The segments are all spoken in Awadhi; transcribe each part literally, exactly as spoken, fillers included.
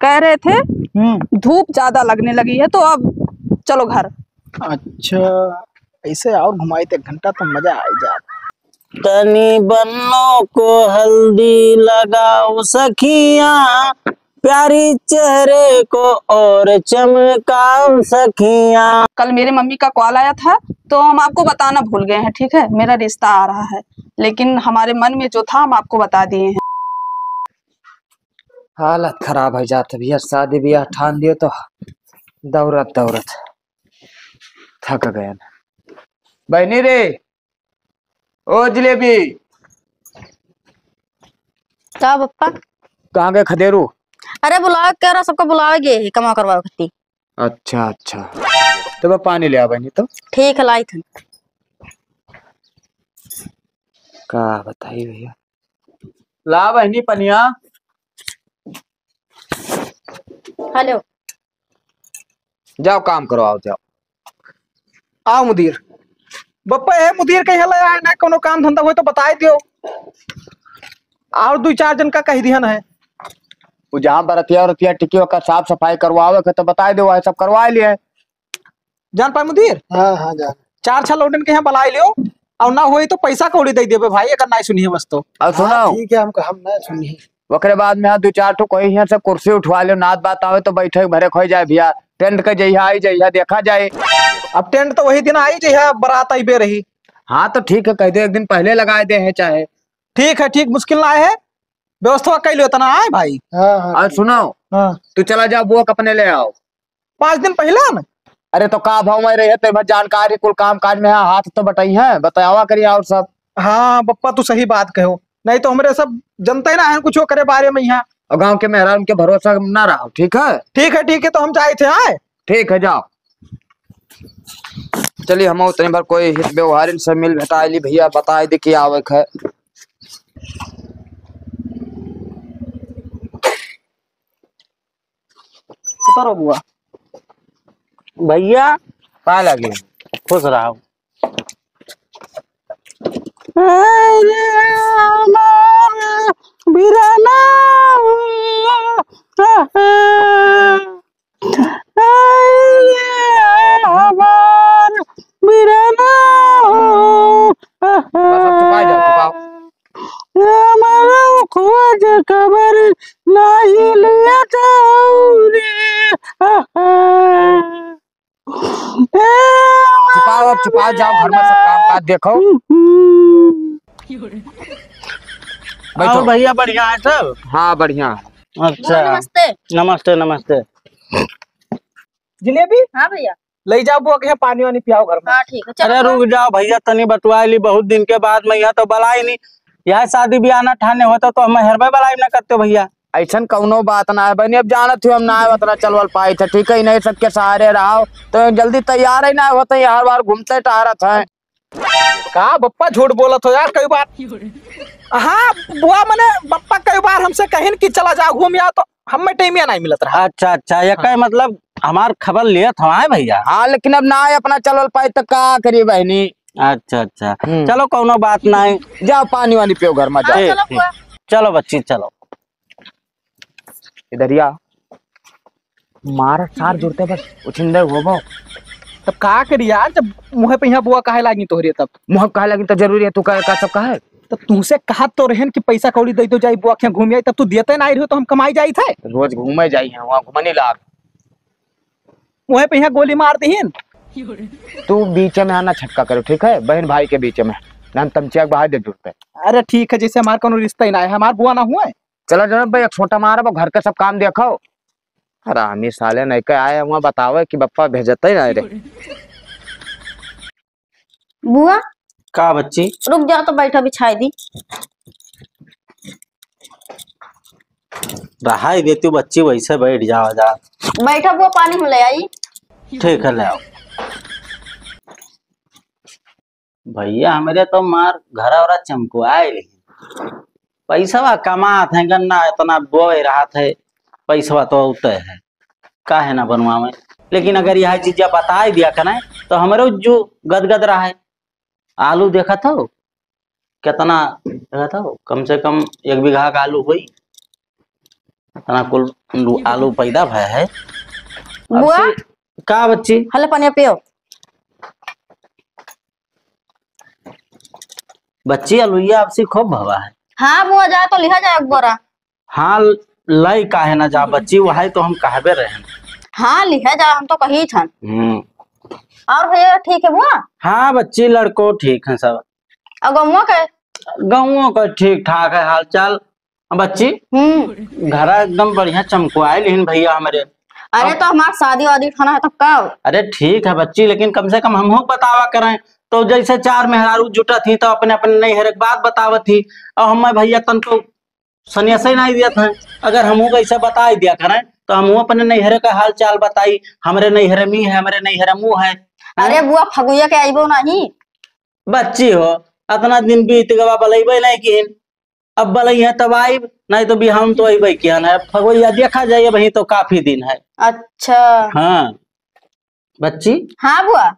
कह रहे थे, हम्म। धूप ज्यादा लगने लगी है, तो अब चलो घर। अच्छा, ऐसे और घुमाई तो एक घंटा तो मजा आ ही जात। तनी बन्नों को हल्दी लगाओ सखियाँ, प्यारी चेहरे को और चमकाओ सखियाँ। कल मेरे मम्मी का कॉल आया था, तो हम आपको बताना भूल गए हैं, ठीक है? मेरा रिश्ता आ रहा है, लेकिन हमारे मन में जो था, हम आपको बता दिए हैं। हालत खराब होइ जात है भैया, शादी ब्याह ठान दियो तो दौड़त दौड़त थक गए। बहनी रे, ओ जिलेबी। का बप्पा? कहाँ गए खदेरू? अरे बुलावे के रहा, सबको बुलावे गए है, कमा करवावे खातिर। अच्छा, अच्छा। तो बा पानी ले आ बहनी तो। ठीक है, लाई थन। का बताई भैया। ला बहनी पनिया। हेलो। जाओ काम करो, आओ जाओ। आओ मुदीर। बप्पा, ए मुदीर कहीं हला आए ना, कोनो काम धंधा होए तो बताई दियो। और दुई चार जन का कह दिहन है। वो जहाँ बरतिया उरतिया टिकी ओकर साफ सफाई करवावे के तो बताई दियो, वह सब करवाई लिए। जान पाए मुदीर? हाँ, हाँ, जान। चार छह लौंडन के यहाँ बुलाई लियो, और ना होई तो पैसा कौड़ी दे देबे भाई, अगर ना सुनिए बस तो। और सुनो। हाँ, ठीक है, हम, हम ना सुनिए। ओकरे बाद में यहाँ दो चार ठो कोई यहाँ से कुर्सी उठवा लियो, नात बात आवे तो बैठे भरे खोई जाए भैया, टेंट के जइहा आई जइहा देखा जाए। अब टेंट तो वही दिन आई जइहा बारात आई बे रही। हाँ तो ठीक है, कह दे एक दिन पहले लगाए दे है चाहे। ठीक है, ठीक, मुश्किल ना है, व्यवस्था कर लियो तना आए भाई। हाँ, हाँ, और ठीक। सुनो, हाँ। तू चला जाओ बुआ के अपने ले आओ। पाँच दिन पहले ना? अरे तो का भाव में रहे तो जानकारी कुल काम काज में है, हाथ तो बटाई है, बतावा करिए और सब। हाँ बप्पा, तू सही बात कहो, नहीं तो हमरे सब जनते ना है कुछ करे बारे में यहाँ। और गाँव के मेहरान के भरोसा ना रहो, ठीक है? ठीक है, ठीक है, तो हम जाए थे आए। ठीक है, जाओ। चलिए हम उतने भर कोई हित व्यवहारिन से मिल भेटाए ली भैया, बताए दे कि आवे के है। उतरो बुआ। भैया। पाए लागे। खुश रहो। अरे हमार बिरना, अरे हमार बिरना। बस अब चुपाई जाओ, चुपाओ। हमारा खोज खबर नहीं लिया था रे। चुपाओ, अब चुपाओ, जाओ घर में सब काम काज देखो। बैठो। आओ भैया, बढ़िया है सब? हाँ, बढ़िया। अच्छा। नमस्ते। नमस्ते, नमस्ते। जिलेबी? हाँ भैया। ले जाओ बुआ के यहाँ पानी वानी पियाओ घर में। हाँ, ठीक है, चलो अरे तो। रुक जाओ भैया, तनी बतुआ ली, बहुत दिन के बाद में यहाँ तो बलाई नहीं। यहाँ शादी ब्याह ना ठाने होता तो हम हेरबे बलाई ना करते भैया। ऐसन कौनो बात ना है बहनी, अब जानत हो हम ना है उतना चलवल पाई थे, ठीक है, नहीं सबके सहारे रहो तो जल्दी तैयार ही ना होते, हर बार घूमते टहरत हैं। का बप्पा झूठ बोलत हो यार, कई बार। हाँ बुआ, मने बप्पा कई बार हमसे कहिन कि चला जाओ घूम आओ, तो हमें टाइम नहीं मिलत रहा। अच्छा अच्छा, ये हाँ। कहे मतलब हमार खबर लियत हवा है भैया। हाँ लेकिन अब ना है अपना चलल पाई तो का करी बहनी। अच्छा अच्छा, हम्म। चलो कौनो बात नहीं। जाओ पानी वानी पियो घर में जाओ। ठीक, चलो ठीक। बुआ। चलो बच्ची चलो। इधरिया मार सार जुड़ते बस उछिंदे होबो। तब का करी यार, जब मुँह पे यहाँ बुआ काहे लागी तोहरे तब? मुँह काहे लागी तो जरूरी है, तू का, का सब काहे? तो तुमसे कहा तो रहन कि पैसा कौड़ी दे दो, जाई बुआ के यहाँ घूम आई, तब तू देते ना रहो तो हम कमाई जाई थे। रोज घूमे जाई है, वहाँ घूमनी लाग। मुँह पे यहाँ गोली मार दीन। तू बीच में आना छटका करो, ठीक है? बहन भाई के बीच में। ना हम तमचिया के बाहर दे जुड़ते। अरे ठीक है, जैसे हमार कोनो रिश्ता ही ना है, हमार बुआ ना हुआ है। चलो जनाब भाई, एक छोटा मारब, घर का सब काम देखो। हरामी साले नहीं के आए, वहाँ बतावे कि बप्पा भेजते ही नहीं रे। बुआ। का बच्ची? रुक जा तो बैठा, बिछाई दी। रहाई देती बच्ची, वैसे बैठ जाओ जा। बैठा बुआ, पानी हम ले आई। ठीक है, ले आओ। भैया हमरे तो मार घरा वरा चमकवाए लेकिन पैसवा कमात है, गन्ना इतना बोए रहत है, पैसवा तो औते है, काहे ना बनवावे। लेकिन अगर यह चीज बताई दिया कने तो हमरो जो गदगद रहा है। आलू देखत हो कितना, देखत हो, कम से कम एक बीघा का आलू होई। इतना कुल आलू पैदा भय है। अब बुआ? से, का बच्ची? हले पनिया पियो। बच्ची, अलुइया आपसी खूब भवा है। हाँ बुआ, जा तो लिहा जा एक बोरा। हाँ, लई काहे ना जा बच्ची, वही तो हम कहबे रहे। हाँ, लिहा जा, हम तो कही थन। हम्म। और भैया ठीक है बुआ? हाँ बच्ची, लड़को ठीक है सब। और गौवा के? गौवा का ठीक ठाक है हाल चाल। बच्ची, हम्म। घरा एकदम बढ़िया चमकवाए लिहिन भैया हमरे। अरे, अब तो हमार शादी वादी खाना है, तब का? अरे, ठीक है बच्ची, लेकिन कम से कम हमहू बतावा करें। तो जैसे चार मेहरारू जुटत ही, तो अपने अपने नैहर के बात बतावत ही। और हमें भैया तन तो सन्यासे नहीं दियत हैं। अगर हमहू कैसे बताई दिया करें, तो हमहू अपने नैहर का हाल चाल बताई, हमरे नैहर में है, हमरे नैहर मुँह है। अरे बुआ, फगुआ के आइबो नहीं। बच्ची हो, अतना दिन बीत गवा, बलैबे नहीं किहिन। अब बलई है तब आइब, नहीं तो बिहान तो अइबे किहन है। अब फगोइया देखा जाए, अबहीं तो काफी दिन है। अच्छा। हाँ। बच्ची। हाँ बुआ।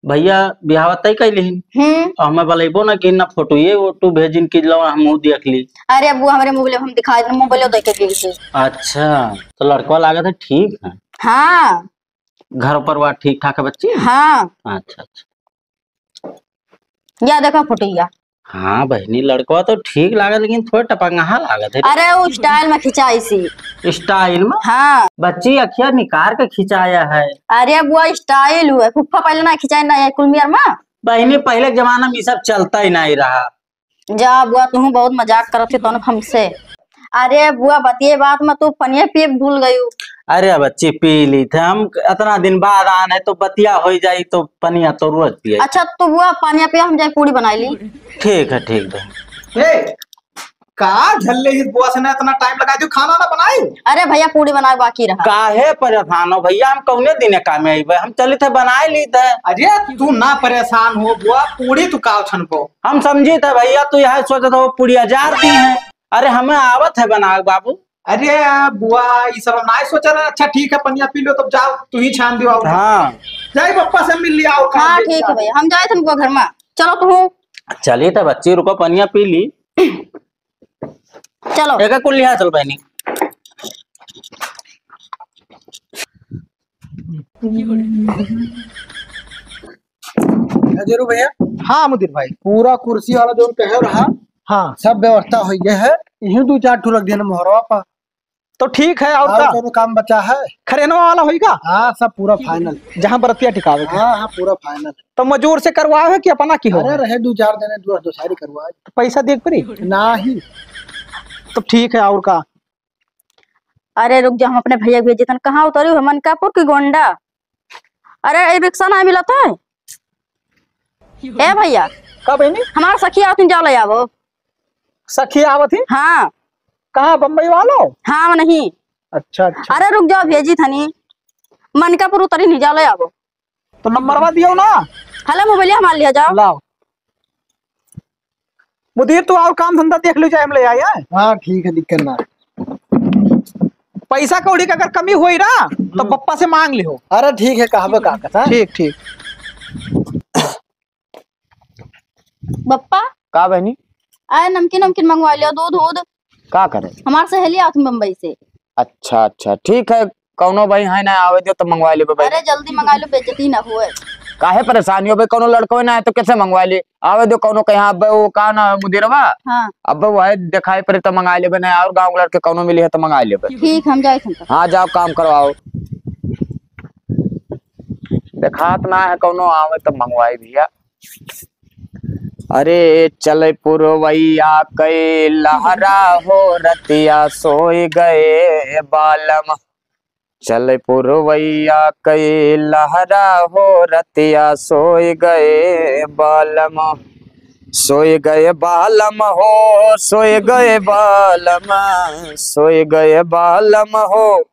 भैया बिहावा तय कइ लिहिन। हम्म। और हमें बलैबो ना किहिन, ना फोटो ये वो तू भेजिन कि लो हमहू देख ली। अरे बुआ, हमरे मोबाइल में हम दिखा दे, मोबाइल देखे गई थी। अच्छा, तो लड़कवा लागत है ठीक है। हाँ। घर परिवार ठीक ठाक है बच्ची? हाँ। अच्छा, अच्छा। या देखा फोटोइया। हाँ बहिनी, लड़कवा तो ठीक लागत, लेकिन थोड़ा टपंगहा लागत है। अरे, वो style में खिंचाई सी। Style में? हाँ। बच्ची, अखिया निकार के खिंचाया है। अरे बुआ, style हुए, फुफ्फा पहले ना खिंचाई ना, ये कुल मियर में। बहिनी, पहले के जमाना में ये सब चलता ही नहीं रहा। जा बुआ, तुहू बहुत मजाक करत है तोन हमसे। अरे बुआ, बतिये बात में तू पनिया पिए भूल गयू। अरे बच्ची, पी ली थे हम, इतना दिन बाद आन है तो बतिया हो जाई तो पनिया तो रोज पिए। अच्छा, तू बुआ पनिया पिया, हम जाए पूड़ी बनाई ली। ठीक है, ठीक है। ए, का झल्ले ही बुआ से ना इतना time लगा दियो, खाना ना बनाई? अरे भैया, पूड़ी बनाए बाकी रहा। काहे परेशान हो भैया, हम कौने दिने कामे अइबे, हम चली थे बनाए ली थे। अरे तू ना परेशान हो बुआ, पूड़ी तू का छनबो? हम समझी थे भैया, तू यह सोचत हो पूड़िया जार दी है। अरे हमें आवत है बनावे बाबू। अरे बुआ, ई सब हम नाय सोचा रहे। अच्छा ठीक है, पनिया पी लो, तब जाओ, तू ही छान दियो। हाँ। जाए पप्पा से मिल लिया और हाँ, ठीक है भैया, हम जाए थे उनको घर में। चलो तू। चली तो बच्ची, रुको, पनिया पी ली। चलो। एक कुल लिहा चल बहनी। हजारू भैया। हाँ मुदीर भाई। पूरा कुर्सी वाला जो कहे रहा, हाँ। सब व्यवस्था हो गया है। यही दो चार ठो रख देना मोहरवा पर। तो ठीक है, और और का? कोनो काम बचा है? खरेनवा वाला होई का? हाँ, सब पूरा final। जहाँ बरतिया टिकावे के? हाँ, हाँ, पूरा final। तो मजूर से करवावे कि अपना की हो? अरे रहे दो चार जने, दो, दो सारी करवाए। तो पैसा देख पड़ी? नहीं। तो ठीक है, और का? अरे रुक जा, हम अपने भैया के भेजे तन। कहाँ उतरी हो, मनकापुर की गोंडा? अरे, ई रिक्शा ना मिलत है। ए भैया। का बहनी? हमार सखी आवत ही, जाओ ले आवो। सखी आवत ही? हाँ। कहाँ, बम्बई वालो? हाँ, नहीं। अच्छा, अच्छा। अरे रुक जाओ, भेजी थनी। मनकापुर उतरी नहीं, जाओ ले आवो। तो नंबरवा दियो ना। हला मोबाइल हमार लिया जाओ। लाओ। मुदीर, तू और काम धंधा देख लो, जाए हम ले आए हैं। हाँ, ठीक है, दिक्कत ना। पैसा कौड़ी का अगर कमी होई ना, तो हम्म। बप्पा से मांग लिहो। अरे ठीक है, कहबे का कथा। ठीक, ठीक। बप्पा। का बहनी? आए, नमकीन, नमकीन मंगवा लियो, दूध, दूध। का करे? हमार सहेली आवत बम्बई से। अच्छा, अच्छा, ठीक है, कौनो भाई है ना, आवे दियो तो मंगवा लेबे भाई। अरे जल्दी मंगा लो, बेइज्जती ना होए। काहे परेशानी हो भाई, कौनो लड़को ना है तो कैसे मंगवा ले? आवे दियो कौनो कहीं, अब वो का ना मुदीरवा? हाँ। अब वो है, दिखाई पड़े तो मंगा लेबे, ना और गाँव के लड़के कौनो मिली है तो मंगा लेबे। ठीक, हम जाए थे। हाँ, जाओ काम करवाओ। देखात ना है कौनो, आवे तो मंगवाई भैया। अरे चले पुरवैया कई लहरा हो, रतिया सोई गए बालम। चले पुरवैया कई लहरा हो, रतिया सोई गए बालम। सोई गए बालम हो, सोई गए बालम, सोई गए बालम हो,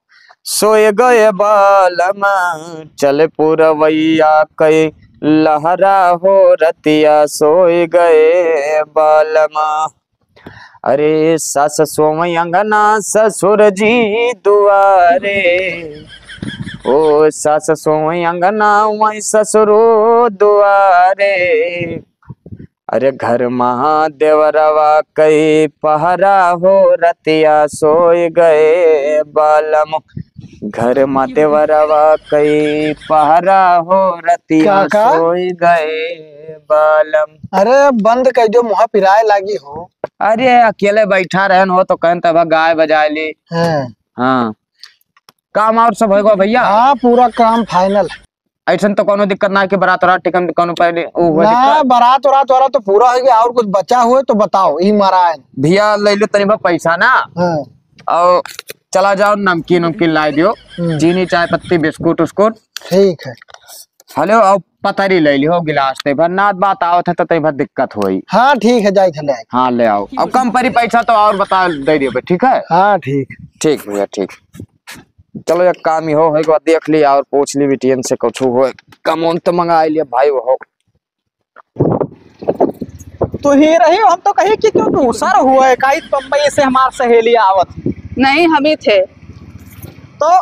सोई गए बालम। चले पुरवैया कई लहरा हो, रतिया सोई गए बालम। अरे सास सोवई अंगना ससुर जी दुआरे, ओ सास सोवई अंगना वही ससुरो दुआरे। अरे घर महा देवरवा कई पहरा हो, रतिया सोई गए बालम। घर मा देवरवा कई पहरा हो, रतिया का, का? सोई गए बालम। अरे बंद कर दो, मुहा पिराए लागी हो। अरे अकेले बैठा रहन हो तो कहन तब गाय बजाए ली। हाँ। हाँ। काम और सब होएगा भैया? हाँ, पूरा काम final है। ऐसन तो कोनो दिक्कत ना है कि बारात वारात टिकन कोनो पहले वो हुआ ना, दिक्कत? बारात वारात वाला तो पूरा हो गया, और कुछ बचा हुए तो बताओ, यही मारा है। भैया, ले लो तनी भर पैसा ना। हाँ। और चला जाओ, नमकीन उमकीन ला दियो, हम्म। चीनी, चाय पत्ती, बिस्कुट उस्कुट। ठीक है। हेलो, और पतरी ले लियो गिलास ते भर, ना बात आवत है तो तई भर दिक्कत होई। हाँ, ठीक है, जाए थे ले आए। हाँ, ले आओ। अब कम परी पैसा तो और बता दे दियो बे, ठीक है? हाँ, ठीक। ठीक भैया, ठीक। चलो, एक काम ही हो, एक बार देख ली और पूछ ली बिटियन से कुछ हो, कमौन तो मंगा लिया भाई वो। तू ही रही, हम तो कही कि क्यों दूसर हुआ है, काई बम्बई से हमार सहेली आवत। नहीं, हम ही थे। तो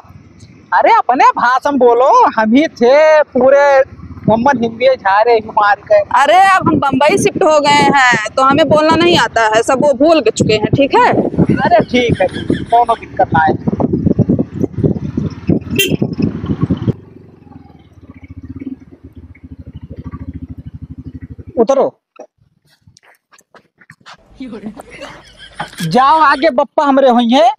अरे अपने भाषा में बोलो, हम ही थे, पूरे बम्बन हिंदी झारे ही मार के। अरे अब हम बम्बई shift हो गए हैं तो हमें बोलना नहीं आता है, सब वो भूल के चुके हैं, ठीक है? अरे ठीक है, कोनो दिक्कत ना है। उतरो। जाओ आगे, बप्पा हमरे होइहैं।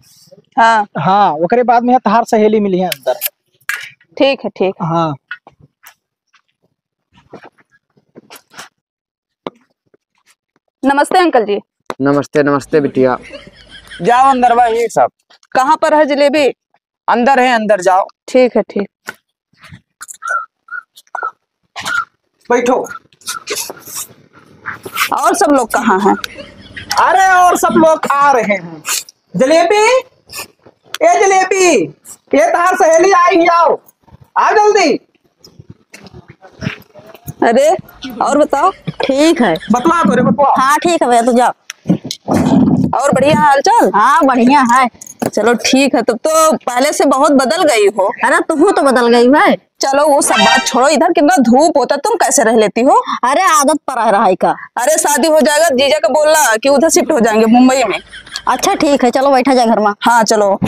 हाँ। हाँ, ओकरे बाद में तहार सहेली मिलिहैं अंदर। ठीक है, ठीक। हाँ। नमस्ते अंकल जी। नमस्ते, नमस्ते बिटिया। जाओ अंदर, वही सब। कहाँ पर है जलेबी? अंदर है, अंदर जाओ। ठीक है, ठीक। बैठो। और सब लोग कहाँ हैं? अरे, और सब लोग आ रहे हैं। जलेबी, ए जलेबी, ये तहार सहेली आई है, आओ, आओ जल्दी। अरे, और बताओ। ठीक है। बतला तो रे, बतला। हाँ, ठीक है भैया, तू जाओ। और बढ़िया हाल चाल? हाँ, बढ़िया है। चलो ठीक है, तब तो पहले से बहुत बदल गई हो। अरे, तू तो बदल गई है। चलो, वो सब बात छोड़ो, इधर कितना धूप होता है, तुम कैसे रह लेती हो? अरे, आदत पर है रहाई का। अरे, शादी हो जाएगा, जीजा का बोलना कि उधर shift हो जाएंगे मुंबई में। अच्छा, ठीक है, चलो बैठा जाए घर में। हाँ, चलो।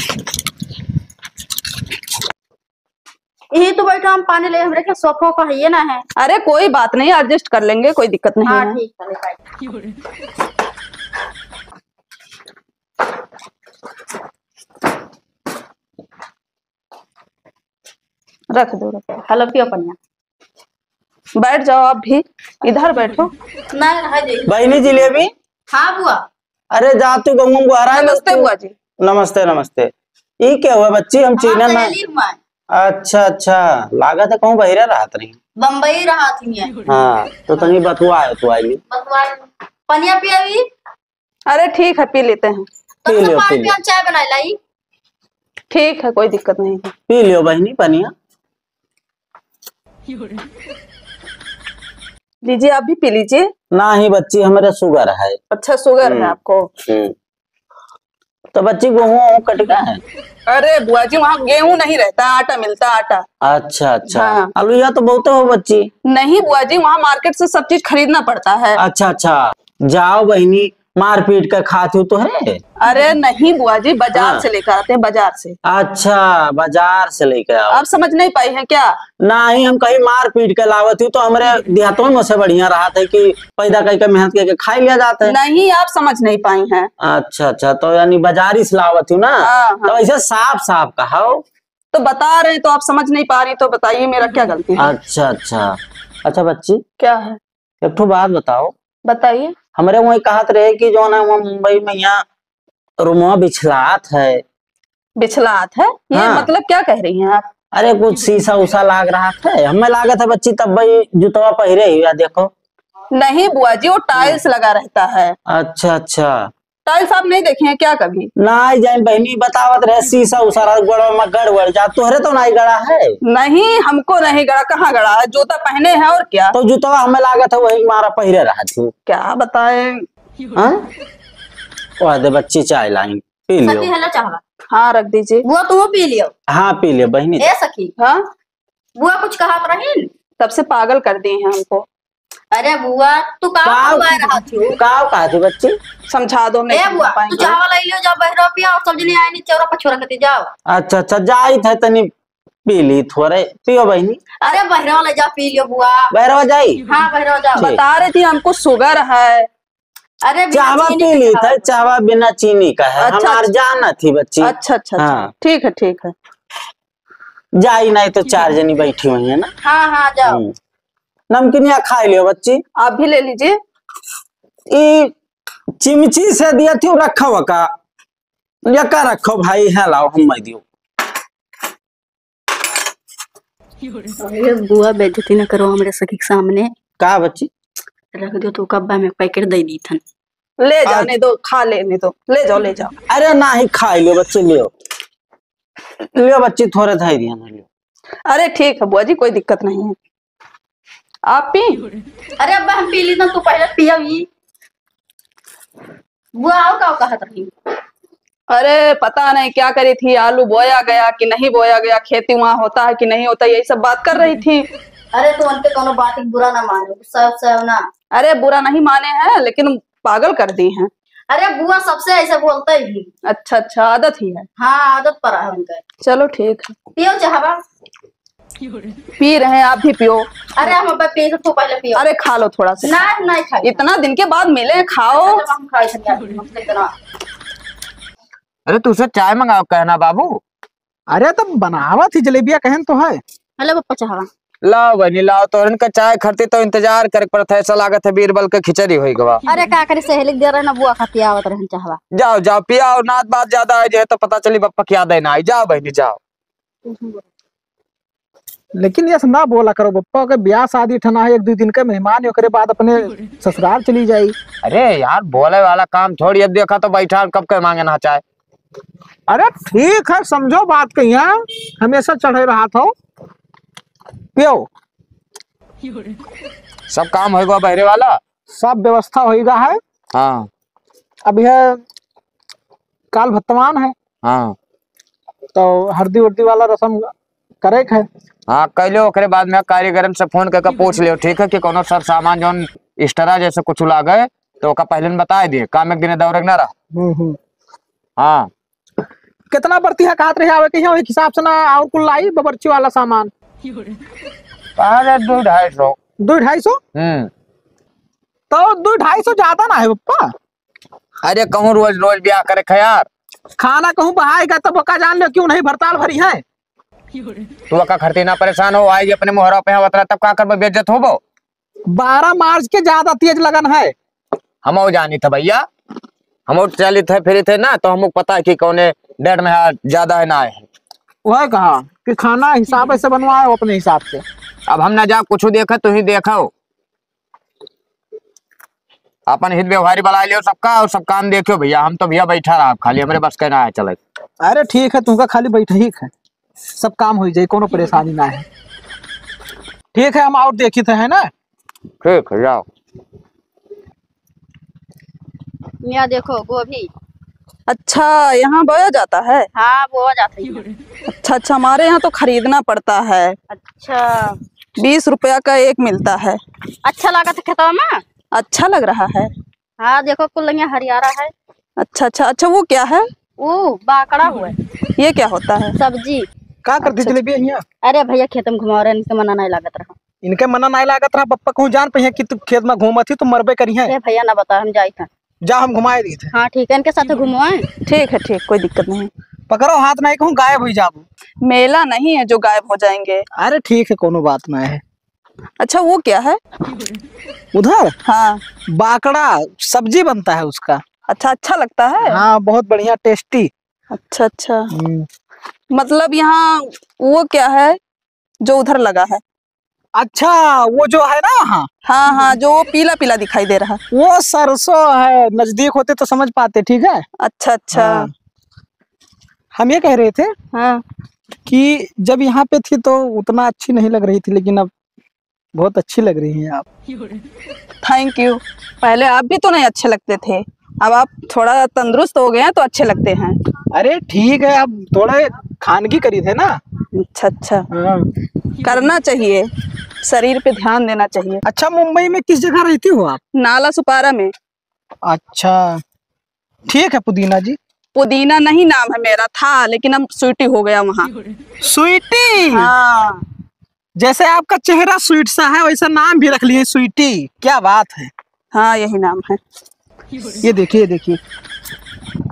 यही तो बैठो, हम पानी ले, हमरे के सोफा का है ये ना है। अरे कोई बात नहीं, adjust कर लेंगे, कोई दिक्कत नहीं हाँ, है। ठीक है, ले आइए। रख दो, रख दो। हेलो, पियो पनिया। बैठ जाओ आप भी, इधर बैठो। ना, रह जाइए। बहिनी जिलेबी। हाँ बुआ। अरे जा तू गंगम गोहरा नमस्ते बुआ जी। नमस्ते, नमस्ते। ई क्या हुआ बच्ची, हम चीना ना। सहेली हुआ है। अच्छा, अच्छा, लागत है कहूँ बहिरा रहत नहीं। बम्बई रहत ही है। हाँ, तो तनी बतुआ है तू आइली। बतुआ है। पनिया पियावी? अरे ठीक है, पी लेते हैं। पी लो, पी लो। चाय बनाए लाई। ठीक है, कोई दिक्कत नहीं है। पी लियो बहिनी पनिया। लीजिए, आप भी पी लीजिए। नहीं बच्ची, हमरे sugar है। अच्छा, sugar है हम्म। आपको? हम्म। तो बच्ची, गेहूं वहूं कट गया है? अरे बुआ जी, वहाँ गेहूं नहीं रहता, आटा मिलता, आटा। अच्छा, अच्छा। हाँ। आलू, यह तो बहुत हो बच्ची। नहीं बुआ जी, वहाँ market से सब चीज खरीदना पड़ता है। अच्छा, अच्छा। जाओ बहिनी, मार पीट के खात हो तो है। अरे नहीं बुआ जी, बाजार हाँ। से लेकर आते हैं, बाजार से। अच्छा, बाजार से लेके आओ। आप समझ नहीं पाई हैं क्या? नहीं, हम कहीं मार पीट के लावत ही तो हमरे देहातों में से बढ़िया रहत है कि पैदा करके मेहनत करके खाई लिया जात है। नहीं, आप समझ नहीं पाई हैं। अच्छा, अच्छा, तो यानी बाजारी से लावत ही ना? हाँ, हाँ। तो ऐसे साफ साफ कहो। तो बता रहे हैं, तो आप समझ नहीं पा रही, तो बताइए, मेरा क्या गलती है? अच्छा, अच्छा। अच्छा बच्ची। क्या है? एक ठो बात बताओ। बताइए। हमरे वहीं कहत रहे कि जो ना वहाँ मुंबई में यहाँ रूमवा बिछलात है। बिछलात है? ये हाँ। मतलब क्या कह रही हैं आप? अरे कुछ शीशा उशा लाग रहत है, हमें लागत है बच्ची तब भाई जूतवा पहिरे ही या देखो। नहीं बुआ जी, वो tiles हाँ। लगा रहता है। अच्छा, अच्छा। Tiles आप नहीं देखे हैं क्या कभी? नहीं जान बहिनी, बतावत रहे शीशा उशा रहा, गोड़वा में गड़बड़ जा, तोहरे तो नहीं गड़ा है। नहीं, हमको नहीं गड़ा, कहाँ गड़ा है? जूता पहने हैं और क्या? तो जूतवा हमें लागत है वही मारा पहिरे रहा थी। क्या बताएं? हाँ? वह दे बच्ची चाय लाई, पी लियो। सखी, हेलो चाहवा। हाँ, रख दीजिए। वो तू पी लियो। हाँ, पी लियो बहिनी। ए सखी। हाँ? बुआ कुछ कहत रहीन? तब से पागल कर दिए हैं हमको। अरे बुआ, तू का का बुआ रहा तू? का कहा थी बच्ची? समझा दो, नहीं ए समझा बुआ, तू पाएंगे। चावल ले लियो, जाओ बहरो पिया और सब्जी ले आए नी, चौरा पर छोरा कती जाओ। अच्छा, अच्छा, जाई थे तनी पी ली थोड़े, पियो बहिनी। अरे बहरो ले जा, पी लियो बुआ। बहरो जाई? हाँ, बहरो जाओ। ठीक। बता रही थी हमको शुगर है। अरे बिना चाहवा चीनी पी के ली खाओ। थे, चाहवा बिना चीनी का है, अच्छा, हमार अच्छा। जान थी बच्ची। अच्छा, अच्छा, अच्छा। हाँ। ठीक है, ठीक है। जाई नहीं तो चार जनी बैठी हुई है ना। हाँ, हाँ, जाओ। हम्म। नमकीनिया खाई लियो बच्ची। आप भी ले लीजिए। ई चिमची से दिया थी, रखो का, यका रखो भाई, है लाओ, हम मैं दियो। अरे बुआ, बेइज्जती न करो हमरे सखी के सामने। का बच्ची? रख दो तो कब्बा में पैकेट दे दी थन। ले आ- जाने दो, खा लेने दो, ले जाओ, ले जाओ। अरे नाही, खाई लियो बच्ची, लियो। लियो बच्ची, थोड़े धई दिया ना, लियो। अरे ठीक है बुआ जी, कोई दिक्कत नहीं है। आप पी? अरे अब्बा, हम पी ली ना, तू पहले पिया ही। बुआ, आओ, का कहत रही? अरे, पता नहीं क्या करी थी, आलू बोया गया कि नहीं बोया गया, खेती वहाँ होता है कि नहीं होता, यही सब बात कर रही थी। अरे, तू उनके कोनो बात के बुरा ना मानो, गुस्सा उस्सा हो ना। अरे, बुरा नहीं माने हैं, लेकिन पागल कर दी हैं। अरे बुआ, सबसे ऐसे बोलते ही। अच्छा, अच्छा, आदत ही है। हाँ, आदत पड़ा है उनका। चलो, ठीक है। पियो चाहवा। पी रहे हैं, आप भी पियो। अरे हम अब पी, तू पहले पियो। अरे खा लो थोड़ा सा। ना, नहीं खाई। इतना दिन के बाद मिले, खाओ। अरे हम खाई थे, हम इतना। अरे तुझसे चाय मंगाओ कहना बाबू। अरे तो बनावत ही जलेबिया कहन तो है। हेलो पप्पा चाहवा। लाओ बहनी लाओ, तोहरन का चाय खरती तो इंतजार करे पड़त है, ऐसा लागत है बीरबल के खिचड़ी होई गवा। अरे का करी, सहेली के दे रहे ना बुआ खाती आवत रहन चाहवा। जाओ जाओ पियाओ, नात बात ज्यादा है जे तो पता चली बप्पा क्या देना आई। जाओ बहनी जाओ। लेकिन ये सब ना बोला करो बप्पा, ओके ब्याह शादी ठना है, एक दो दिन के मेहमान है, ओकरे बाद अपने ससुराल चली जाई। अरे यार, बोले वाला काम थोड़ी, अब देखा तो बैठा कब के मांगे ना चाय। अरे ठीक है, समझो बात के, यहाँ हमेशा चढ़े रहा था। पियो। सब काम होएगा बहरे वाला? सब व्यवस्था होएगा है। हाँ। अब यह काल भत्तमान है। हाँ। तो हरदी उर्दी वाला रसम करे के है। हाँ, कह लो, ओकरे बाद में कारीगरन से फोन करके पूछ लियो, ठीक है, कि कोनो सर सामान जौन extra जैसे कुछ लागे, तो ओका पहले न बताए दिए, काम एक दिन दौरे के ना रहा। हम्म, हम्म। हाँ। कितना बरती है कहत रहे आवे के, यहाँ एक हिसाब से ना और कुल लाई बबरची वाला सामान। कहाँ रे, दो ढाई सौ। दो ढाई सौ? हम्म। तो दो ढाई सौ ज्यादा ना है पप्पा? अरे कहूँ रोज रोज ब्याह करे ख यार। खाना कहूँ बहाएगा तब ओका जान लो क्यों नहीं भरताल भरी है। तू ओका खरती ना परेशान हो, आई अपने मोहरा पे आवत रहा तब का करबे, बेइज्जत होबो। बारह मार्च के ज्यादा तेज लगन है। हम जानी था भैया, हम चलित है फिरित है ना, तो हमको पता है कि कौने डेट में है, ज्यादा है ना है। वह कहा कि खाना हिसाब से बनवाओ अपने हिसाब से। अब हम ना जा कुछ देखा, तू ही देखो। अपन हित व्यवहारी बना लियो सबका और सब काम देखियो भैया, हम तो भैया बैठा रहा खाली, हमरे बस के ना है चले। अरे ठीक है, तुमका खाली बैठा ही है, सब काम हो जाए, कोनो परेशानी ना है। ठीक है, हम और देखी थे, है ना? ठीक है, जाओ। यहाँ देखो गोभी। अच्छा, यहाँ बोया जाता है? हाँ, बोया जाता है। अच्छा, अच्छा, हमारे यहाँ तो खरीदना पड़ता है। अच्छा। बीस रुपया का एक मिलता है। अच्छा लागत है खेतवा में? अच्छा लग रहा है। हाँ, देखो कुल यहाँ हरियारा है। अच्छा, अच्छा, अच्छा, वो क्या है? वो बाकड़ा हुआ है। ये क्या होता है? सब्जी। का कर दी अच्छा, जलेबी यहाँ? अरे भैया, खेत में घुमा रहे, इनके मना नहीं लागत रहा। इनके मना नहीं लागत रहा, पप्पा कहूँ जान पे कि तू खेत में घूमत ही, तू मरबे करी है। ए भैया, ना बता, हम जाइत हैं। जा, हम घुमाए दी थे। हाँ, ठीक है, इनके साथ घुमवाएं। ठीक है, ठीक, कोई दिक्कत नहीं। पकड़ो हाथ, नहीं कहूँ गायब हो जाबो। मेला नहीं है जो गायब हो जाएंगे। अरे ठीक है, कोनो बात ना है। अच्छा, वो क्या है? उधर? हाँ। बाकड़ा, सब्जी बनता है उसका। अच्छा, अच्छा लगता है? हाँ, बहुत बढ़िया, tasty। अच्छा, अच्छा। हम्म। मतलब यहाँ वो क्या है जो उधर लगा है? अच्छा, वो जो है ना वहाँ। हाँ, हाँ, जो वो पीला पीला दिखाई दे रहा। वो सरसों है, नजदीक होते तो समझ पाते, ठीक है? अच्छा, अच्छा। हाँ। हम ये कह रहे थे हाँ। कि जब यहाँ पे थी तो उतना अच्छी नहीं लग रही थी, लेकिन अब बहुत अच्छी लग रही हैं आप। Thank you। पहले आप भी तो नहीं अच्छे लगते थे, अब आप थोड़ा तंदुरुस्त हो गए हैं तो अच्छे लगते हैं। अरे ठीक है, अब थोड़ा खानगी करी थे ना। अच्छा, अच्छा। हाँ। करना चाहिए। शरीर पे ध्यान देना चाहिए। अच्छा, मुंबई में किस जगह रहती हो आप? नाला सुपारा में। अच्छा, ठीक है पुदीना जी। पुदीना नहीं नाम है मेरा, था, लेकिन अब स्वीटी हो गया वहाँ। स्वीटी? हाँ। जैसे आपका चेहरा स्वीट सा है, वैसा नाम भी रख लिए स्वीटी। क्या बात है। हाँ, यही नाम है। ये देखिए, ये देखिए।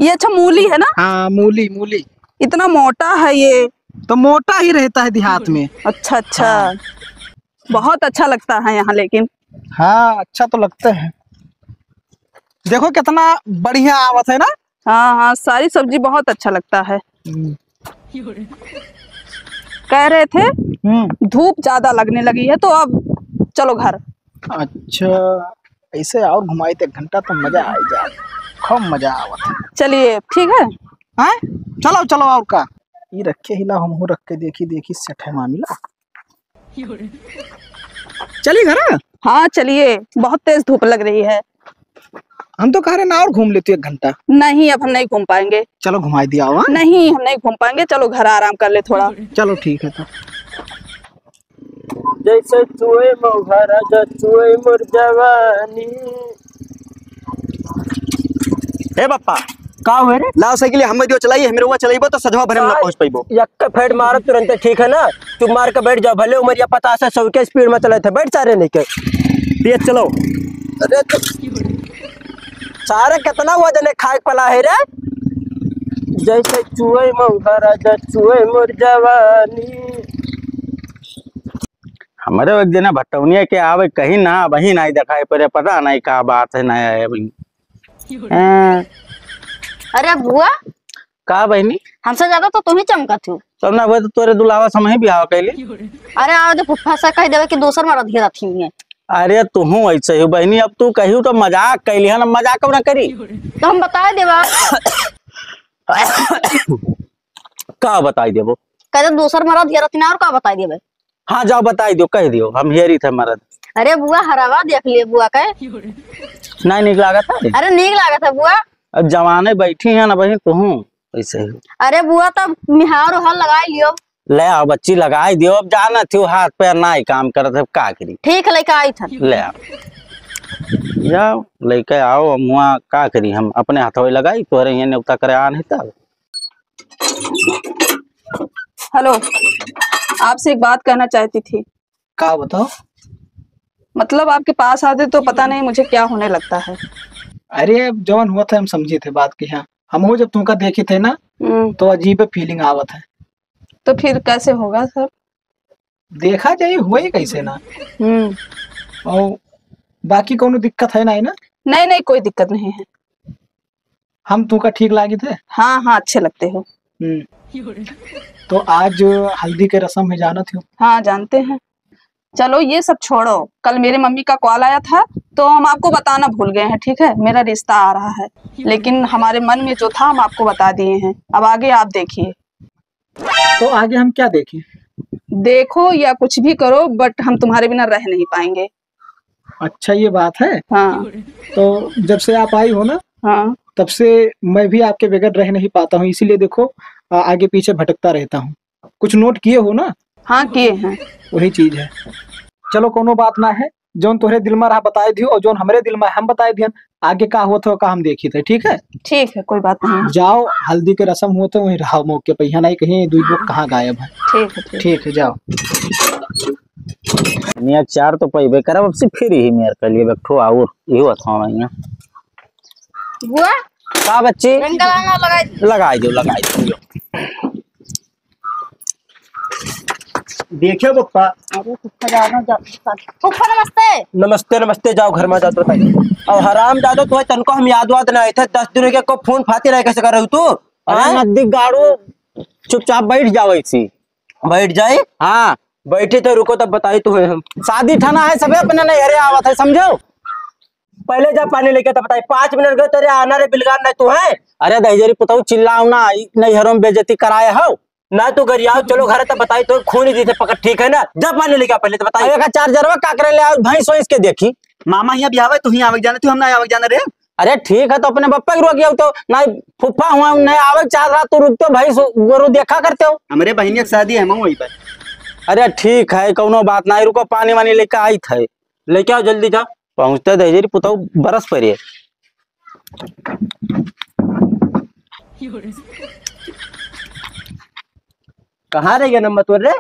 ये अच्छा मूली है ना? हाँ, मूली, मूली। इतना मोटा है ये। तो मोटा ही रहता है देहात में। अच्छा, अच्छा। हाँ। बहुत अच्छा लगता है यहाँ लेकिन। हाँ, अच्छा तो लगता है। देखो कितना बढ़िया आवत है ना। हाँ, हाँ, सारी सब्जी बहुत अच्छा लगता है। हम्म। कह रहे थे, हम्म। धूप ज्यादा लगने लगी है, तो अब चलो घर। अच्छा, ऐसे और घुमाई तो एक घंटा तो मजा आ जाए, खूब मजा आवत है। चलिए, ठीक है। हैं? चलो, चलो, और का? ये रखे हिला, हम हो रख के देखी, देखी सेट है मामला। चली घर? हाँ, चलिए, बहुत तेज धूप लग रही है। हम तो कह रहे ना, और घूम लेती एक घंटा। नहीं, अब हम नहीं घूम पाएंगे। चलो, घुमाई दिया हो, हाँ? नहीं, हम नहीं घूम पाएंगे, चलो घर आराम कर ले थोड़ा। चलो, ठीक है तो। जैसे चुए मौहा राजा, चुए मोर जवानी। हे बप्पा, का हुए रे? लाओ साइकिल, हम दियो चलाई, हमरे हुआ चलाइबो तो सजवा भरे में ना सार, पहुंच पाइबो। यक्का फेड मारब तुरंते, ठीक है ना? चुप मार के बैठ जाओ, भले उमरिया पचास है, सौ के स्पीड में चलत है, बैठ सारे नहीं के। तेज चलो। अरे तो सारे कितना वजन है खाए पला है रे? जैसे चुए मौहा राजा, चुए मोर जवानी। हमरे एक जना भटौनिया के आवे कहीं ना, वही नहीं दिखाई पड़े, पता नहीं का बात है, नहीं आए अभी। हाँ। अरे बुआ, का बहिनी? हमसे ज्यादा तो तुम ही चमकत हो। तब ना हुआ तो तोरे दुलावा समय बियाह कैली। अरे आओ दे फुफ्फा से कह देवे कि दोसर मरद घेरत ही है। अरे तुहू ऐसे ही बहिनी, अब तू कहियो तो मजाक कैली है ना, मजाक अब ना करी। तो हम बताए देवा। का बताई देबो? कह दे दोसर मरद घेरत ही ना, और का बताई देवे? हाँ, जाओ बताई दियो, कह दियो, हम हेरी थे मरद। अरे बुआ, हरावा देख लिए बुआ के। नहीं नीक लागत है? अरे नीक लागत है बुआ। अब जवाने बैठी है ना बहिन, तुहू ऐसे ही। अरे बुआ, तब मिहार उहार लगाई लियो। ले आओ बच्ची, लगाई दियो। अब जाना थियो हाथ पैर ना ही काम करत है, का करी? ठीक है, लेके आई था। ले आओ, जाओ लेके आओ। हम वहाँ का करी, हम अपने हाथों लगाई, तोहरे यहाँ नेवता करे आ नहीं तब। हेलो, आपसे एक बात कहना चाहती थी। का बताओ? मतलब आपके पास आते तो पता नहीं मुझे क्या होने लगता है। अरे अब जवन हुआ था हम समझी थे बात की। हाँ, हम हो जब तुमका देखी थे ना, हम्म। तो अजीब फीलिंग आवत है। तो फिर कैसे होगा सर? देखा जाए हुआ ही कैसे ना। हम्म। और बाकी कोनो दिक्कत है ना, है ना? नहीं, नहीं, कोई दिक्कत नहीं है। हम तुमका ठीक लागित है? हाँ, हाँ, अच्छे लगते हो। हम्म। तो आज हल्दी के रस्म है, जानत हो? हाँ, जानते हैं। चलो, ये सब छोड़ो, कल मेरे मम्मी का कॉल आया था, तो हम आपको बताना भूल गए हैं, ठीक है? मेरा रिश्ता आ रहा है, लेकिन हमारे मन में जो था, हम आपको बता दिए हैं। अब आगे आप देखिए। तो आगे हम क्या देखें? देखो या कुछ भी करो, but हम तुम्हारे बिना रह नहीं पाएंगे। अच्छा, ये बात है। हाँ। तो जब से आप आई हो ना, हाँ। तब से मैं भी आपके बगैर रह नहीं पाता हूँ, इसीलिए देखो, आ, आगे पीछे भटकता रहता हूँ। कुछ नोट किए हो ना? हाँ, किए हैं। वही चीज है। चलो, कोनो बात ना है, जौन तोहरे दिल में रहा बताए दियो और जौन हमरे दिल में हम बताए दियन। आगे का होत हो का हम देखी थे, ठीक है? ठीक है, कोई बात नहीं। जाओ, हल्दी के रस्म होत है, वहीं रहा मौके पे, यहाँ नहीं कहीं दुई लोग कहाँ गायब है। ठीक है, ठीक। ठीक है, जाओ। निया चार तो पैबे करब, अब से फिर यही मेर कर लिए बैठो और इहो अथवा में यहाँ। बुआ, का बच्ची? रंग लगाना लगाई दो। लगाई दो, लगाई दो। देखियो पप्पा। अरे फुफ्फा जानो जा-, फुफ्फा नमस्ते। नमस्ते, नमस्ते, जाओ घर में जाओ बताइए। और हराम जादो तो तनको हम याद वाद ना आए थे, दस दिन के को फोन फाती रहे कैसे कर रहे हो तू? अरे हैं? नद्दी गाड़ू, चुपचाप बैठ जाओ ऐसी। बैठ जाए? हाँ। बैठे तो रुको तब बताई तो है हम। शादी थाना है सबे अपने नैहरे आवत है समझो। पहले जा पानी लेके तब बताई, पाँच मिनट गए तेरे आना रे बिलगान नहीं तू है। अरे दहिजरी पुताऊ चिल्लाओ ना, ई नैहरों में बेइज्जती कराए हो। ना तू गरियाओ, चलो घर तब बताई, तो खून ही दी थे पकड़, ठीक है ना? जब पानी लेके आ पहले तो बताई। अरे का चार्जरवा का करे ले आओ, भैंस वैंस के देखी। मामा हियाँ भी आवे, तू ही आवे जाने, तू हम ना आवे जाने रे। अरे ठीक है, तो अपने बप्पा के रोक आओ तो, ना फुफ्फा हुआ, नहीं आवे चाह रहा, तू रुकते हो, भैंस गोरू देखा करते हो। हमरे बहिनिया के शादी है, हम वहीं पर। अरे ठीक है, कौनो बात नाहीं, रुको, पानी वानी लेके आइत है। लेके आओ जल्दी, जाओ। पहुँचते दे जरी पुतऊ बरस पड़े। कहाँ रह गया नंबर तोर रे?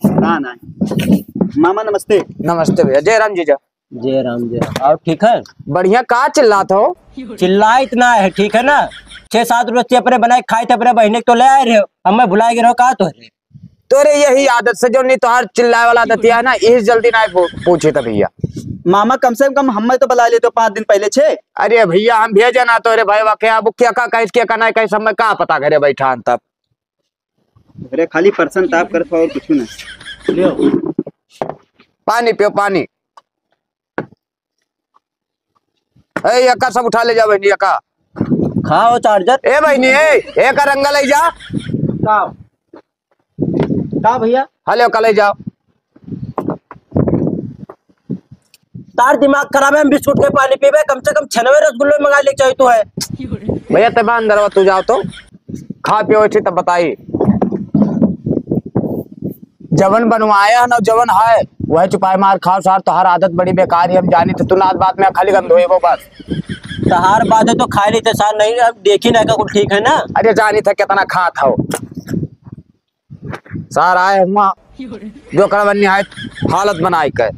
ना, ना। मामा नमस्ते। नमस्ते भैया, जय राम जीजा। जय राम, जय राम। और ठीक है? बढ़िया, का चिल्लात हो? चिल्लाइत ना है, ठीक है ना? छह सात रोज ते अपने बनाए खाए थे, अपने बहिने के तो ले आए रहे हो, हमें भुलाए गए रहो का तो रे? तोरे यही आदत से जो नहीं तोहार चिल्लाए वाला आदत है ना, इस जल्दी ना पू-, पूछे था भैया। मामा, कम से कम हमें तो बुला लेते हो पाँच दिन पहले छे। अरे भैया, हम भेजे ना तोरे भाई वाके, अब क्या का कहे, क्या का ना कहे, सब में का पता करे बैठा तब। अरे खाली परेशान ताप करत हो और कुछ ना। लियो। पानी पियो, पानी। ए, एका सब उठा ले जा बहिनी, एका। खाओ charger। ए बहिनी, ए, एका रंगा ले जा। का? का भैया? हले, एका ले जाओ। तार दिमाग खराब है, हम बिस्कुट के पानी पीबे, कम से कम छनवे रसगुल्ले मंगा ले चाहे तू है। भैया, ते बा अंदरवा, तू जाओ तो। खा पियो अच्छी तब बताई। जवन बनवाया है ना, जवन है, वह चुपाए मार खाओ सार। तोहार आदत बड़ी बेकार है, हम जानी थे। तू नात बात में खाली गंध होए वो बस। तोहार बात है तो खाए नहीं थे सार, नहीं, अब देखी ना का कुल ठीक है ना। अरे जानी थे कितना खात हो। सार आए हुआ जो करवन निहायत हालत बनाए के।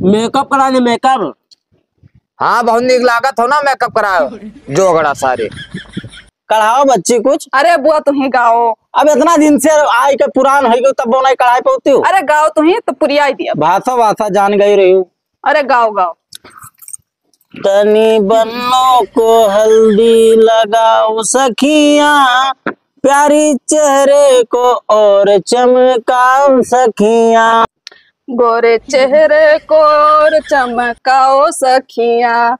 Makeup कराने, makeup। हाँ, बहुत नीक लागत हो ना makeup कराओ, जोगड़ा सारे। कढ़ाओ बच्ची कुछ। अरे बुआ, तुही गाओ। अब इतना दिन से आए के पुरान हो गयो, तब वो नहीं कढ़ाई पाती हो। अरे गाओ तुही, तो पुरिया ही दिया। भाषा, भाषा जान गई रही हो। अरे गाओ, गाओ। तनी बन्नों को हल्दी लगाओ सखियाँ, प्यारी चेहरे को और चमकाओ सखियाँ। गोरे चेहरे को और चमकाओ सखियाँ।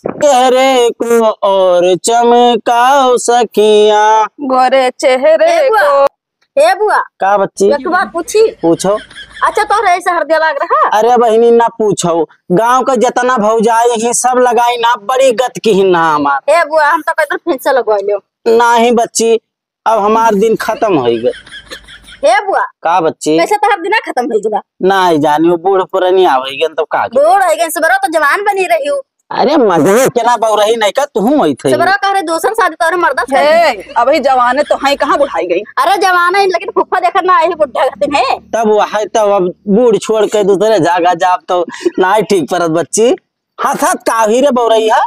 चेहरे को और चमकाओ सखियाँ। गोरे चेहरे ए बुआ, को। ए बुआ, का बच्ची? एक बात पूछी? पूछो। अच्छा, तोहरे ऐसे हरदिया लाग रहा? अरे बहिनी, ना पूछो, गाँव का जितना भौजाई ही सब लगाई ना, बड़ी गत की ही ना हमार। ए बुआ, हम तो कई दिन फिर से लगवा लियो। नाही बच्ची, अब हमार दिन खतम होइ गए। हे बुआ। का बच्ची? कैसे तोहर दिना खतम होइ गया? नाही जानी, वो बूढ़ पुरानी आ होइ गए, तब का करी? बूढ़ होइ गए, सुबह तो जवान बनी रही हूँ। अरे मजाक के ना बउरही नहीं का, तुहूँ वही थे। सुबह कह रहे दोसर शादी तोहरे मर्दा से। हे, अबही जवाने तो हैं, कहाँ बुढ़ाई गई? अरे जवान है, लेकिन फुफ्फा देखत ना, यही बुढ़ा कहते हैं। तब वो है, तब अब बूढ़ छोड़ के दूसरे जागा जाब तो नाही ठीक परत बच्ची। हंसत का ही रे बउरही है?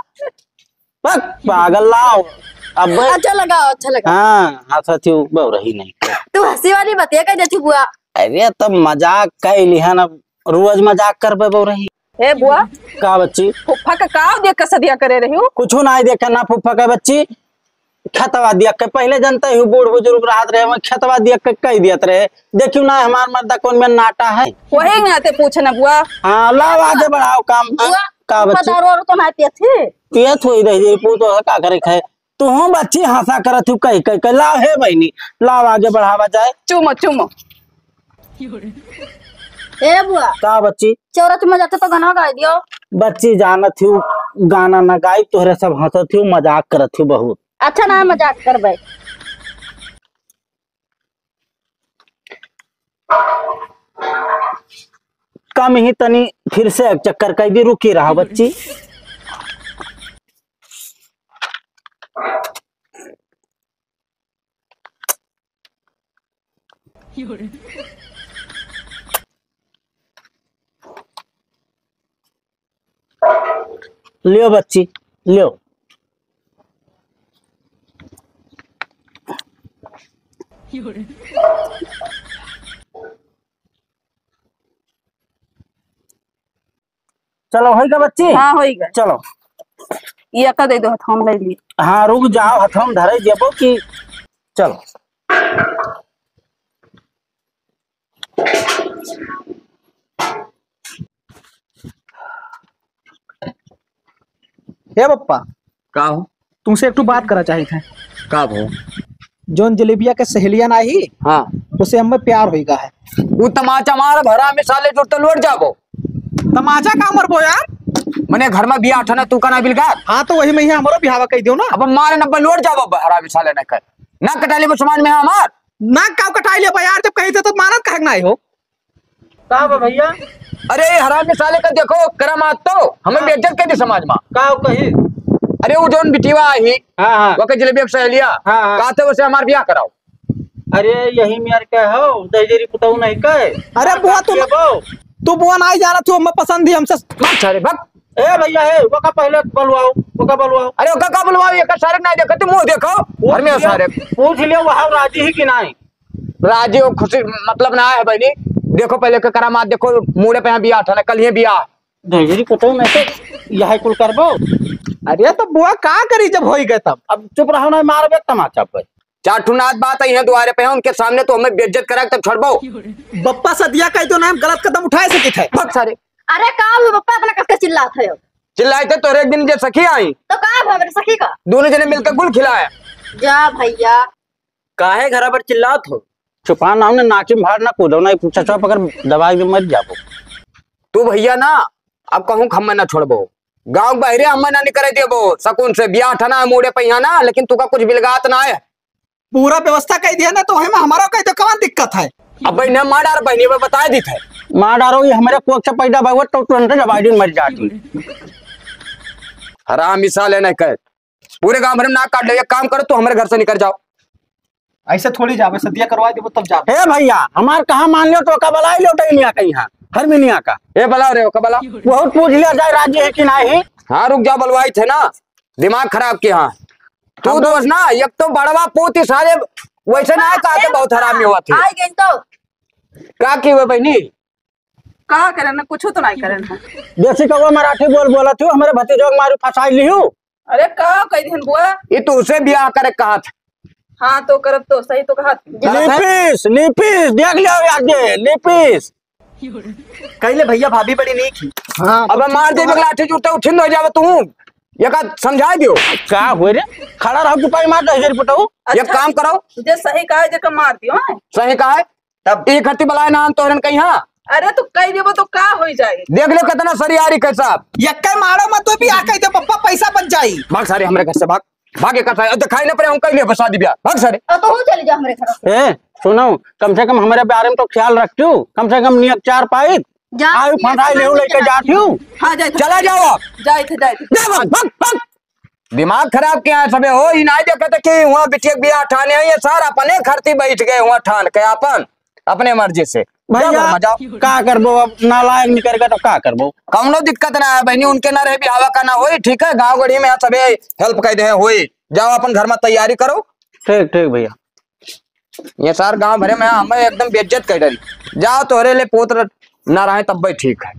बक, पागल लाओ। अब अच्छा लगाओ, अच्छा लगाओ। हाँ, हंसत ही बउरही नहीं। तू हंसी वाली बतिया कह देती बुआ। अरे, तब मजाक कह लिहन, अब रोज मजाक करबे बउरही। ए बुआ। का बच्ची? फुफ्फा का का देख के सदिया करे रही हूँ? कुछो नाही देखे ना फुफ्फा के बच्ची। खेतवा दिया के पहले जनते ही बूढ़ बुजुर्ग रहत रहे, वही खेतवा दिया के कह दियत रहे। देखियो ना हमार मर्दा कौन में नाटा है। वही ना ते पूछ ना बुआ। हाँ, लाओ आगे बढ़ाओ काम। बुआ, का बच्ची? दारू वारू तो ना पियत थी? पियत हुई रह जाई, पू तो है, का करे खाए। तुहूँ बच्ची हंसा करत हूँ, कही, कही, कही, लाओ हे बहिनी, लाओ आगे बढ़ावा जाए। चुमो, चुमो। ए बुआ। का बच्ची? चौरा चुम्मा जाते तो गाना गाई दियो। बच्ची जानत हूँ, गाना ना गाई, तोहरे सब हंसत हूँ, मजाक करत हूँ बहुत। अच्छा ना, मजाक करबे। कम ही तनी फिर से एक चक्कर कह दी, रुकी रहा बच्ची। लियो बच्ची, लियो। चलो, होई गा बच्ची? हाँ, होई गा। चलो। ये का दे दो, हथौन ले ली। हाँ, रुक जाओ, हथौन धरे देबो कि, चलो। हे पप्पा। का हो? तुमसे एक ठो बात करा चाहित है। का भो? जौन जलेबिया के सहेलिया ना ही, हाँ। उसे हमें प्यार होई गा है। वो तमाचा मार भरा में साले जुड़ते लौट जाबो। तमाचा का मरबो यार? मने घर में बियाह ठना तू का ना बिलगात? हाँ, तो वही में ही हमारो बिहावा कह दियो ना। अब मारे नब्बे लौट जाबो भरा में साले न कर। ना कटाली मुसलमान में हमार। नाक काव कटाई लेबा यार, जब कही थे तो मानत काहे के नाहीं हो? का बा भइया? अरे, ये हरामी साले का देखो, करामात तो हमें हाँ। बेइज्जत कर दी समाज मा। का कही? अरे, वो जौन बिटिया आई, हाँ, हाँ। ओके जलेबी के सहेलिया, हाँ, हाँ। कहते वैसे हमार बियाह कराओ। अरे, यही मेर के हो, दहिजरी पुतऊ नहीं कहे। अरे, बुआ, तू, ये बो। तू बुआ नाहीं जाना, तू हमें पसंद ही हमसे। भाग सारे, भाग। ए भइया, हे, ओका पहले बुलवाओ, ओका बुलवाओ। अरे, ओका का बुलवाओ, एकर सारे नाहीं देखो, तू मुँह देखो, पूछ हरमे लियो, सारे। पूछ लियो, वहाँ राजी ही कि नाहीं? राजी हो, खुशी, मतलब ना है बहनी। देखो पहले के करामात, देखो, मूड़े पे यहाँ बियाह था ना, कल ही बियाह। दहिजरी पुतऊ में से यह कुल करबो। अरे तो बुआ का करी जब होई गए तब? अब चुप रहो ना, मारबे तमाचा पे। चार ठो नात बात आई है दुआरे पे, उनके सामने तो हमें बेइज्जत करा के तब छोड़बो। बप्पा सदिया कही तो ना हम गलत कदम उठाए सकित है। भाग सारे। अरे का हुआ बप्पा, इतना कस के चिल्लात है? चिल्लाए थे तोरे एक दिन जे सखी आई। तो का भा मेरे सखी का? दोनों जने मिलकर गुल खिलाए। जा भइया। काहे घरा पर चिल्लात हो? चुपा ना हो, ना नाची में भाड़ ना कूदो, ना चचा पकड़ दबाई के मर जाबो। तू भइया ना, अब कहूँ हमें ना छोड़बो, गाँव बहरे हमें ना निकरे देबो। सकून से बियाह ठना है मूड़े पे यहाँ ना, लेकिन तू का कुछ बिलगात ना है। पूरा व्यवस्था कह दिया ना, तो हमें हमारा कह दो, कौन दिक्कत है? अब बहने मार डार, बहनी में बताए दी थे। मार डारो, ये हमारे कोख से पैदा भगवत तो तुरंत जबाई दिन मर जाती। हरामी साले नहीं कह, पूरे गांव भर में नाक काट ले। एक काम करो, तू हमारे घर से निकल जाओ। ऐसे थोड़ी जावे, सदिया करवा देबो तब जावे। हे भइया, हमार कहा मान लियो तो का बलाई लियो टैनिया कहीं, हाँ, हर मिनिया का। ए बला रे, ओका बला। बहुत पूछ लिया जाए राजी है कि नहीं। हाँ, रुक जाओ, बलवाई थे ना, दिमाग खराब किया। हाँ, तू हम दोस्त ना, एक तो बड़वा पूत ही सारे वैसे ना कहते, बहुत हरामी हुआ थे। आई गई तो। का की हुए बहनी? का करन, कुछो तो नहीं करन है। देसी कौवा मराठी बोल बोलत हूँ, हमरे भतीजो के मारू फंसाई लिहू। अरे का कह दिहन बुआ? ये तो उसे बियाह करे कहा था। हाँ तो करब तो सही तो कहा था। लिपिस, लिपिस, देख लियो यार दे, लिपिस। कहले भइया भाभी बड़ी नीक ही। हाँ, अब तो मार दे ठीक बा। लाठी जूते उठिन हो जावे तू। ये का समझाए दियो। का होय रे? खड़ा रहो, चुपाई मार दे, हजार पुतऊ। ये अच्छा, काम करो। जे सही कहा है, जेका मार दियो, हैं? सही कहा है। तब ई खत्ती बलाए ना तोहरन कहीं, हाँ? अरे, तू कह देबो तो का होई जाए? देख ले कितना सरियारी के साहब। यक्के मारो मत, तू भी आ कह दे, पप्पा पैसा बच जाई। भाग सारे हमरे घर से, भाग। भाग, एक सारे, दिखाई ना पड़े, हम कह लिए बसा दिया। भाग सारे। अब तो हो चले जा हमरे घर से। ए, सुनो, कम से कम हमरे बारे में तो ख्याल रखती हूँ, कम से कम नियत चार पाई। जा, आयु नियत फंसाई ले लेके जाती हूँ। हाँ, जाए थे। चला जाओ आप। जाए थे, जाए थे। जा भाग, भाग, भाग। दिमाग खराब किया है सबे हो, ई नाहीं देखत कि हुआँ बिटिया के बियाह ठाने हैं, ये सार अपने खर्ची बैठ गए हुआँ ठान के अपन, अपने मर्जी से। जाओ भइया, घर में जाओ। का करबो, अब नालायक निकल गए तो का करबो? कौनो दिक्कत ना है बहनी, उनके ना रहे बियाह का ना होई, ठीक है, गाँव गढ़ी में सबे help कर दे होई। जाओ अपन घर में तैयारी करो। ठीक, ठीक भइया। ये सार गाँव भरे में हमें एकदम बेइज्जत कर डाली। जाओ तोहरे ले पोत्र ना रहे तब भी ठीक है।